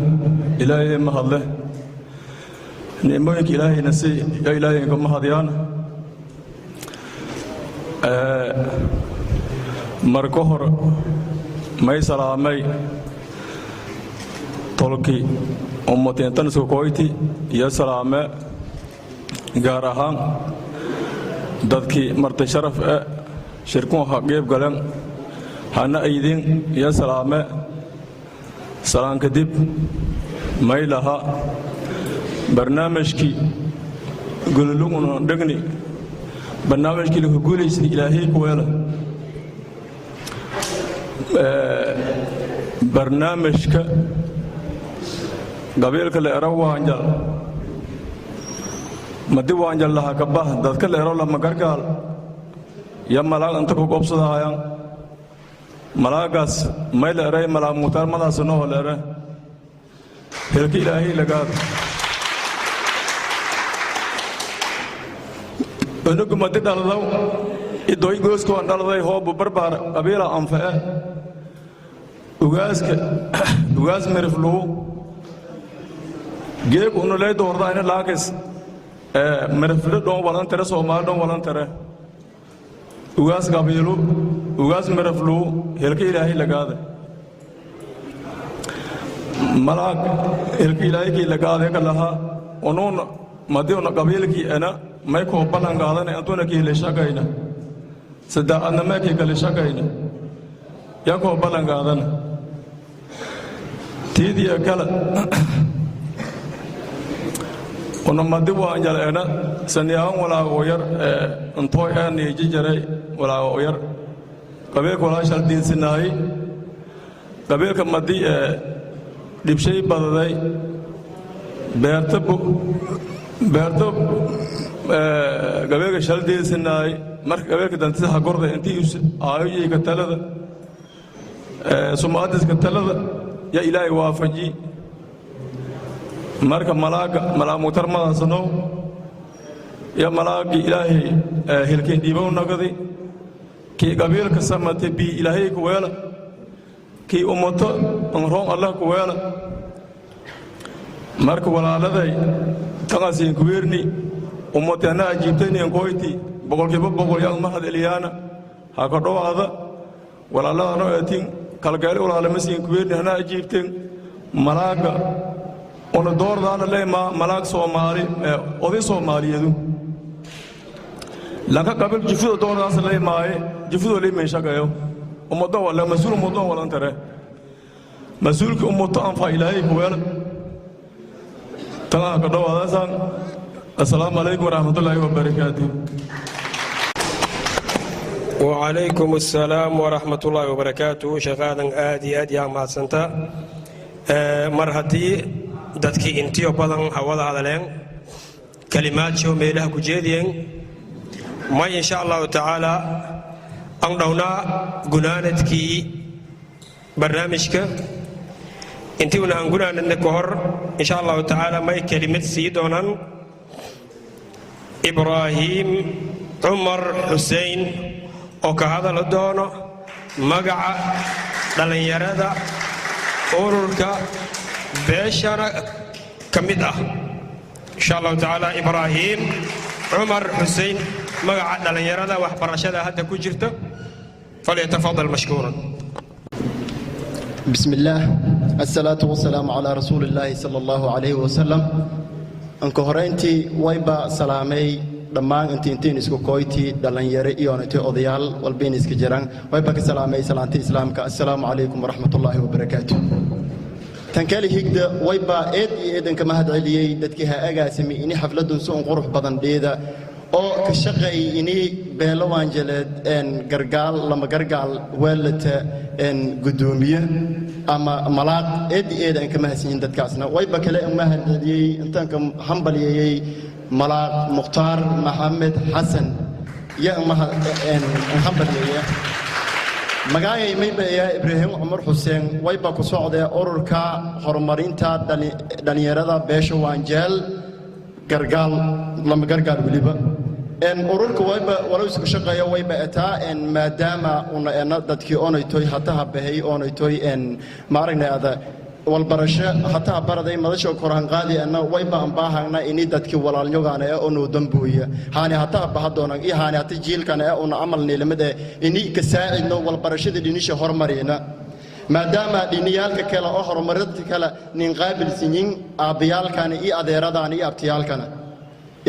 إلهي ما هذا nicmooyinka Ilaahayna si yaa Ilaahay inka mahadiyaan. Marka hore may salaamay tolki ummatintan sukoyti iyo salaame, gaar ahaan dadkii marti sharaf e shirkun ha qeyb galeen hana aydin iyo salaame. Salaan kadib, may laha barnaamijkii gololuguna dhegni, barnaamijkii lagu guulaystay Ilaahay kuweela. Barnaamijka qabiilka la ero Waanjal, madi Waanjal laha ka bah, dadka la ero lama Gargaal yo malaag inta ku qobsadahayaan. Malaagaas may la eray Malaag Mukhtaar madaasa noho la ere. Helka Ilaahay lagaada. Unugu madi dhaladaw idoy gooskoon dhaladay hoobu barbaar qabiila anfa'e. Ugaaska ugaas Miriflugu geeg unu lay doordayna laakis Mirifle dhon walan tere, Soomaali dhon walan tere. Ugaas qabiilu ugaas Miriflugu helka Ilaahay lagaada. Malaag helka Ilaahaykii lagaade ka lahaa. Unuun madi una qabiilkii ena may koo ballan qaadana antuna kiile shaqayna saddex meekii kale shaqayna yaa koo ballan qaadana. Tiidiya kale, una madi Waanjal ena saniyaawan walaago yar intooy ee niiji jaray walaago yar qabiilka walaashal diinsinaayey. Qabiilka madi ee dhibshay badaday, beerta beerto gabeega shal diinsinaayey. Marka gabeelka dantisaha gorda intii aayoyeyka talada sumaadiska talada yaa Ilaahay waafaji. Marka malaaga Malaag Mukhtar madaasanow ya malaagii Ilaahay hilkeen dhiibow nagadi. Kii qabiilka samate bii Ilaahay ku weela, kii ummato nroon Allah ku weela. Marka walaaladay taqasiin kuweerni ummatana ajiibtayniyan koyti 100% yaan mahad eliyaana. Ha ka dhowaada walaaladano eetin kalgaali walaalamasiin kuweerni hana ajiibteen. Malaaga una doordaana leemaa malaag Soomaali, oday Soomaaliyeedu lanka qabiil jufudo doordaas leemaaye jufudo leemen shaqeeyo ummado wala mas-uul ummado walan tare mas-uulkii ummato anfa Ilaahay kuweela. Tanaa ka dhowaadaasaan. Assalaamu calaykum waraxmatullaahi wabarakaatuh. وعليكم السلام ورحمة الله وبركاته. Sheekh Aadan, aad iyo aad yaa mahadsanta. Mar haddii dadkii intiyo badan hawada hadaleen, kalimaadshoo meelaha ku jeediyeen, may insha Allahu tacaala Aan dhownaa gunaanadkii barnaamijka. Intii una aan gunaanadna ka hor, insha Allahu tacaala, may kelimad sii doonaan Ibraahim Cumar Xusein oo ka hadali doono magaca dhallinyarada ururka beeshana ka mid ah, insha Allahu tacaala. Ibraahim Cumar Xusein, magaca dhallinyarada waxbarashada hadda ku jirta, falyatafadal mashkuuran. بسم الله، الصلاة والسلام على رسول الله صلى الله عليه وسلم. Anka horeyntii wayba salaamay dhammaan intiin isku koyti, dhallinyaro iyo odayaal walbayna iska jiraan. Wayba ka salaamay salaanta Islaamka: assalaamu calaykum waraxmatullaahi wabarakaatu. Tan kale higda, wayba eed iyo eedanka mahad celiyey dadkii ha agaasimay ini xafladun si un qurux badan dheeda oo ka shaqeey ini beelo Waanjaleed Gargaal lama Gargaal weelata guddoomiye ama malaaq. Eed iyo eed aan ka mahadsanyihin dadkaasna. Wayba kale aan mahad celiyey, intaan ka hambalyeeyey, Malaaq Mukhtaar Maxamed Xasan iyo aan hambalyeeya. Magaayay maybayaa Ibraahim Cumar Xuseen. Wayba ku socdee ururka horumarinta dhallinyarada beesha Waanjeel Gargaal lama Gargaal. Weliba ururka wayba walow isku shaqeeyo wayba etaa maadaama una ena dadkii oonaytoy hataha bahay oonaytoy maaragnayada walbarasho hataha baraday madasha koraanqaadi ana wayba aan baahagna ini dadkii walaalnyogaana ee onoo dambooya haani hataha bahadoonan iyo haani hata jiilkana ee una amal niilamid ee ini ka saacidno walbarashada dhinisha hormarina, maadaama dhiniyaalka kale oo horumarinta kale nin qaabilsanyin aabbayaalkana iyo adeeradaana iyo abtiyaalkana.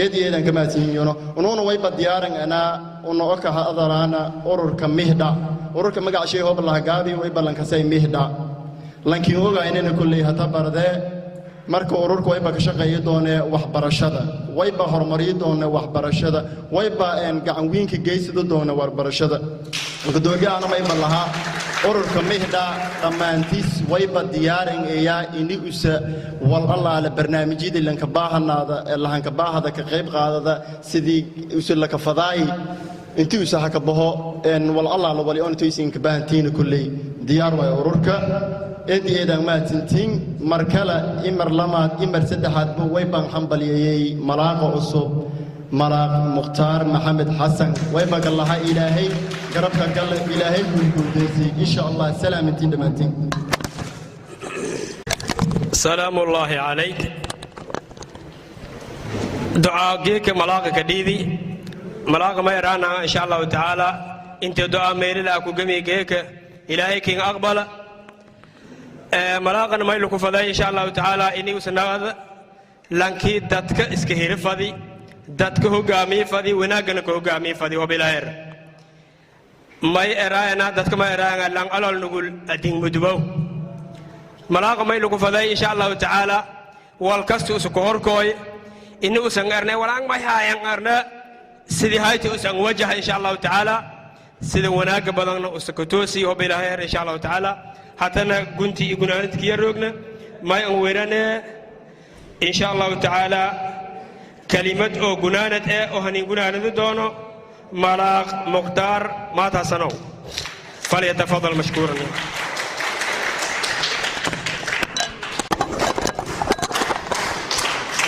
Eed iyo eedaan ka mahadsanyihiino. Unuuna wayba diyaaran anaa una oka hadalaana ururka Mihdha. Ururka magaca shay hoob lahagaabi wayba lankasay Mihdha, lankiin ogaynana kulley hata bardee. Marka ururka wayba ka shaqeeyi doonee waxbarashada, wayba horumariyi doonee waxbarashada, wayba gacan weynka geysada doone waxbarashada. Gudoomiyaana mayba lahaa ururka Mihdha dhammaantiis wayba diyaaran eeyaa ini usa wal allaale barnaamijyadii lanka baahanaada lahanka baahada ka qayb qaadada sidii usa laka fadaay intii usa haka baho. Wal allaale wali ontoysinka baahantiina kulley diyaar waay ururka. Eed iyo eedaan mahadsantiin. Mar kale, imar lamaad, imar saddexaadba, way baan hambalyeeyey malaaqa cusub, Malaaq Mukhtaar Maxamed Xasan. Wayba gallaha Ilaahay garabka galle, Ilaahay guulguuldaysay, insha Allah. Salaamintiin dhammaantiin. Salaamu ullaahi calayk. Ducaa geeka malaaqa ka dhiidi malaaqa ma yaraana, insha Allahu tacaala. Inta ducaa meelila ku gemi geeka, Ilaahay kin aqbala. Malaaqana maylu ku faday, insha Allahu tacaala, inigusanaqada lankii dadka iska hiri fadi, dadka hogaamiye fadi, wanaaggana ka hogaamiye fadi. Hobilaaher may eraayana dadka ma eraayana lang alol nugul ading mudubow. Malaaqa may lagu faday, insha Allahu tacaala, wal kasta usu kohorkooy ini usan erne walaang may haayan erne sidii hayti usan wajaha, insha Allahu tacaala, sida wanaagga badanna usa katoosi hobilaaher, insha Allahu tacaala. Hatana gunti iyo gunaanadkiya roogna, may an werane, insha Allahu tacaala, kelimad oo gunaanad eh oo hanin gunaanadi doono Malaaq Mukhtaar Maataasanow. Falyatafadal mashkuuran.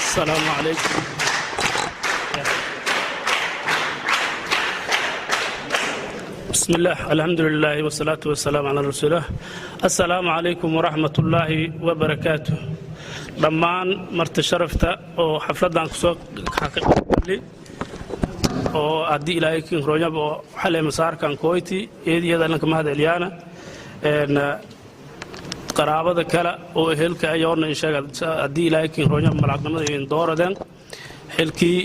السلام عليكم. بسم الله، الحمد لله والصلاة والسلام على رسول الله. السلام عليكم ورحمة الله وبركاته. Dhammaan marti sharafta oo xafladan kusoo xaqiiqali oo haddii Ilaahay kinroonyaba oo xalay masaarkan koyti eediyada lanka mahad celiyaana qaraabada kale oo ehelka ayoona inshaga haddii Ilaahay kinroonyaba malaaqnimada idin dooradeen xilkii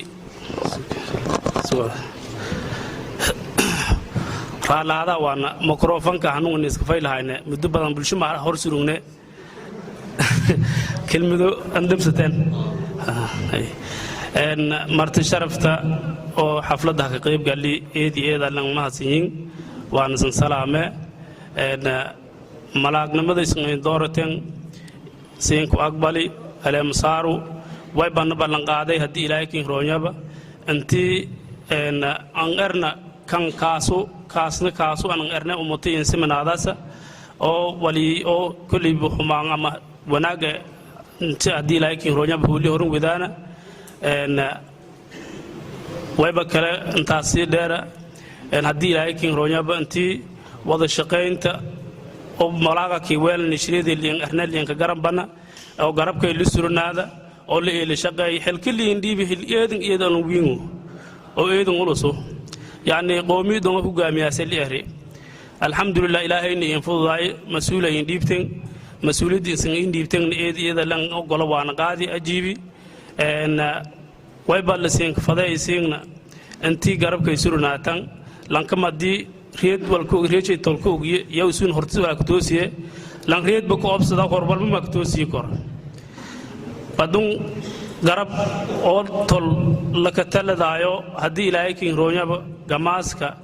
raalaada waana mikrofonka hanuun iska faylahayne muddo badan bulsho ma hor surugne kelmado andamsateen. Marti sharafta oo xafladda ka qayb gali, eedi eeda lan mahadsanyiin, waana san salaame. Malaagnimada isin doorateen siinku aqbali aleemasaaru way banna ballan qaaday haddii Ilaahay kin roonyaba intii an erna kan kaasu. Kaasna kaasu anan erne ummatay insiminaadaasa oo wali oo kolleyba xumaan ama wanaaga inti haddii Ilaahay kiinroonyaba hooli horun wadaana. Wayba kale intaas sii dheera, haddii Ilaahay kiinroonyaba intii wada shaqaynta oo malaaga kii weelani shiriyadii liin erne liinka garabana oo garabkay li surnaada oo la eeli shaqeey. Xilka liin dhiibi xil eedan eedan wiingu oo eedan ulusu, yacni qowmiyaddan waa hogaamiyaase li eri. Alxamdulilah, Ilaahayna iin fududaay mas-uula iin dhiibten, mas-uuliyadda isin iin dhiibtenna eed iyada lan ogolo waana qaadi ajiibi. Wayba la siinka faday isiingna intii garabkay surnaatan lankamadii reed walka reejay tolka ogiye yaa isuun hortis waa ka toosiye. Lan reedba ku obsada horbalma ma ka toosiye kor badun garab oo tol laka taladaayo. Haddii Ilaahay kiinroonyaba gamaaska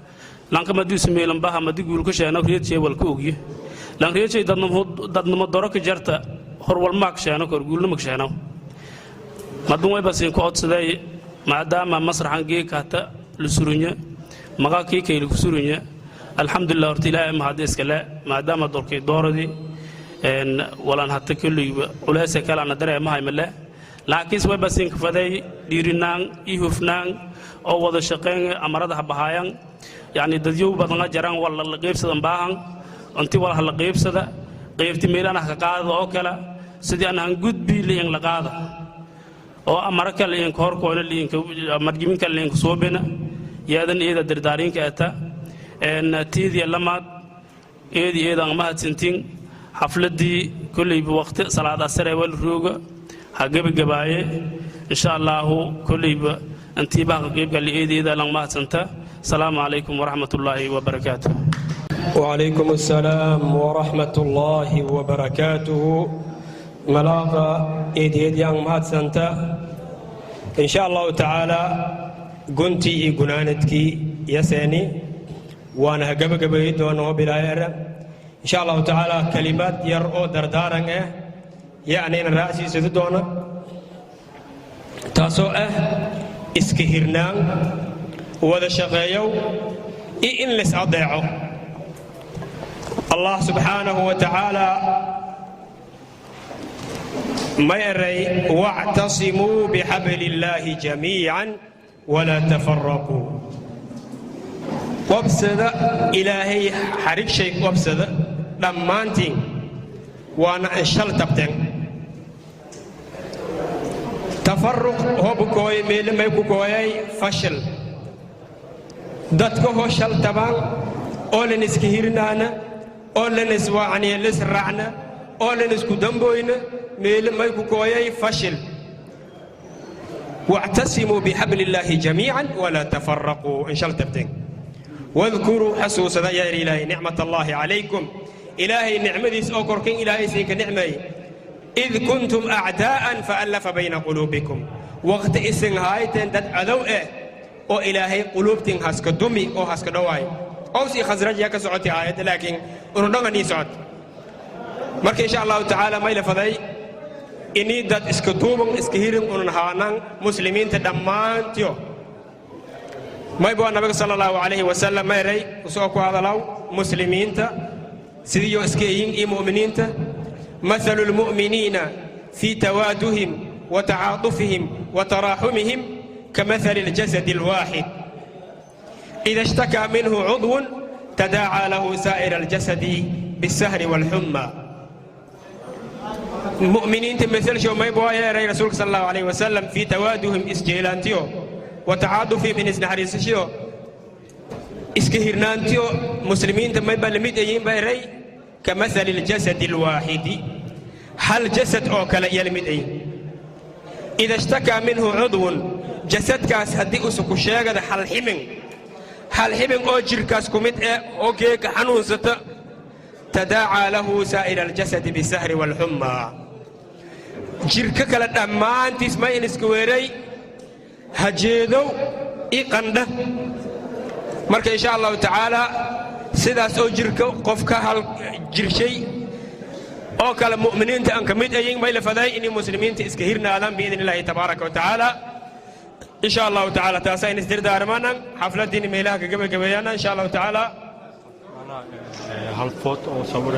lanka madii sumeelanbaha madi guulka sheeno reedshay walka ogye. Lan reedshay dadnimo doro ka jarta horwalmaa ka sheeno kor guulnima ka sheeno. Madun wayba siin ku codsaday, maadaama masraxan geeka hata la surunya magaa kii kayli ku surunya. Alxamdulilah, horta Ilaahay mahad iskale, maadaama dolkay dooradii walaan hata koleyba culaysa kale ana dareemahay male, laakiinse wayba siinka faday dhiirinaan iyo hufnaan oo wada shaqayn amarada ha bahaayan. Yacni dadyow badana jaraan wala la qaybsadan baahan inti wala la qaybsada qaybti meelana ka qaadada oo kale sidii aan han gudbi liin la qaada oo amara kale liinka horkoona liinka marjimin kale liinka soobena yaadan eeda dardaarinka ata tiidiya lamaad eedi eedan mahadsantiin. Xafladdii kolleyba waqti salaad asare wal rooga ha gebagabaaye, insha Allaahu. Kolleyba intiibaha ka qaybgali eedi eeda lang mahadsanta. Asalaamu calaykum waraxmat ullaahi wabarakaatu. وعليكم السلام ورحمة الله وبركاته. ملاقة إيد إيد يان مهدسنتا. إن شاء الله تعالى قنتي قنانتكي يساني وانا هقب قبيت وانا بلا. إن شاء الله تعالى كلمات يرؤو دردارن يعني رأسي سيدونا taasoo ah iska hirnaan, wada shaqeeyow iyo in lais adeeco. Allah subxaanahu wa tacaala ma eray: "Wactasimuu bixabli illaahi jamiican walaa tafaraquu." Wabsada Ilaahay xarig shay wabsada dhammaantiin, waana inshal tabteen. Tafaruq hobu kooye meele may ku kooyay fashil. Dadka hoo shal tabaan oo lan iska hirnaana oo lan iswaacniya lis raacna oo lan isku damboyna, meele may ku kooyay fashil. واعتصموا بحبل الله جميعا ولا تفرقوا. إن شاء الله تبتين. واذكروا حسوس يا إلهي نعمة الله عليكم، إلهي نعمديس أو كركين إلهي سيك نعمي، إذ كنتم أعداء فألف بين قلوبكم. وقت إسن هايتن دad cadow eh oo Ilaahay quluubtin haska dumi oo haska dhawaay. Aws iyo Khasraj yaa ka socotay aayadda, laakiin unudhanganii socot. Marka insha Allahu tacaala may la faday inii dad iska duuban iska hirin unan haanan muslimiinta dhammaantiyo. Mayba nabiga sala allahu calayhi wasalam mayray usoo ku hadalaw muslimiinta sidiiyo iska eyin iyo mu'miniinta: مثل المؤمنين في توادهم وتعاطفهم وتراحمهم كمثل الجسد الواحد، إذا اشتكى منه عضو تداعى له سائر الجسد بالسهر والحمى. مؤمنين مثل شو ما يبغى يا رسولك صلى الله عليه وسلم في توادهم اسجيلانتيو وتعاطفهم إن اسنحريسشيو اسكهرنانتيو، مسلمين ما يبقى لميت أيين بيري كمثل الجسد الواحد، hal jasad oo kale iyo lamid ayin. إذا اشتكى منه عضو، jasadkaas haddii usu ku sheegada hal xibin, hal xibin oo jirkaas ku mid eh oo geeka xanuunsata, تداعى له سائر الجسد بالسهر والحمى، jirka kale dhammaantiis ma in iska weeray hajeedow i qandha. Marka insha Allahu tacaala sidaas oo jirka qofka hal jirshay oo kale mu'miniinta aan ka mid ayin, may la faday inay muslimiinta iska hirnaadaan biidn Illaahi tabaaraka wa tacaala. Insha Allahu tacaala, taasa in isdirdaarmanan xafladiini meelaha ka gabagabeeyana, insha Allahu tacaala. Hal foot oo sawir.